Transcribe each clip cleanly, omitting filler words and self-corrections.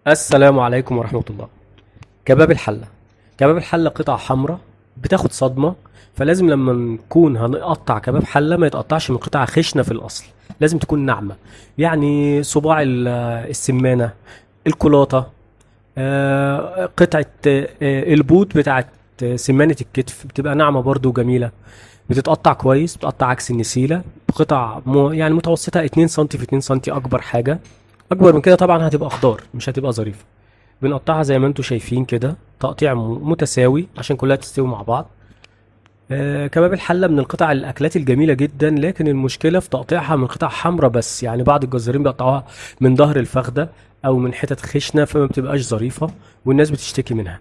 السلام عليكم ورحمة الله. كباب الحلة. كباب الحلة قطعة حمراء بتاخد صدمة، فلازم لما نكون هنقطع كباب حلة ما يتقطعش من قطعة خشنة في الأصل، لازم تكون ناعمة، يعني صباع السمانة، الكولاطة، قطعة، البوت بتاعت سمانة الكتف بتبقى ناعمة برضو وجميلة، بتتقطع كويس، بتقطع عكس النسيلة بقطع يعني متوسطة 2 سم في 2 سم أكبر حاجة، أكبر من كده طبعا هتبقى خضار مش هتبقى ظريفة. بنقطعها زي ما انتم شايفين كده تقطيع متساوي عشان كلها تستوي مع بعض. كباب الحلة من القطع الأكلات الجميلة جدا، لكن المشكلة في تقطيعها من قطع حمراء بس، يعني بعض الجزارين بيقطعوها من ظهر الفخدة أو من حتت خشنة فما بتبقاش ظريفة والناس بتشتكي منها.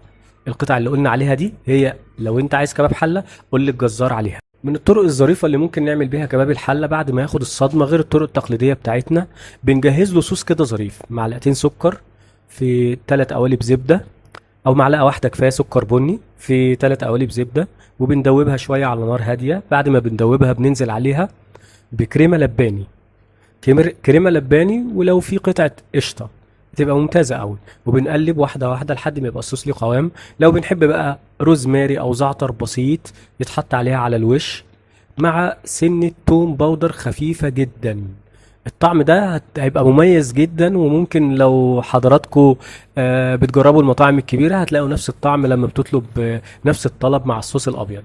القطع اللي قلنا عليها دي هي لو انت عايز كباب حلة قول للجزار عليها. من الطرق الظريفة اللي ممكن نعمل بيها كباب الحلة بعد ما ياخد الصدمة غير الطرق التقليدية بتاعتنا، بنجهز له صوص كده ظريف، معلقتين سكر في 3 قوالب زبدة، أو معلقة واحدة كفاية سكر بني في 3 قوالب زبدة، وبندوبها شوية على نار هادية. بعد ما بندوبها بننزل عليها بكريمة لباني، كريمة لباني، ولو في قطعة قشطة بتبقى ممتازة قوي، وبنقلب واحدة واحدة لحد ما يبقى الصوص ليه قوام. لو بنحب بقى روزماري أو زعتر بسيط يتحط عليها على الوش، مع سنة توم powder خفيفة جدا. الطعم ده هيبقى مميز جدا، وممكن لو حضراتكم بتجربوا المطاعم الكبيرة هتلاقوا نفس الطعم لما بتطلب نفس الطلب مع الصوص الأبيض.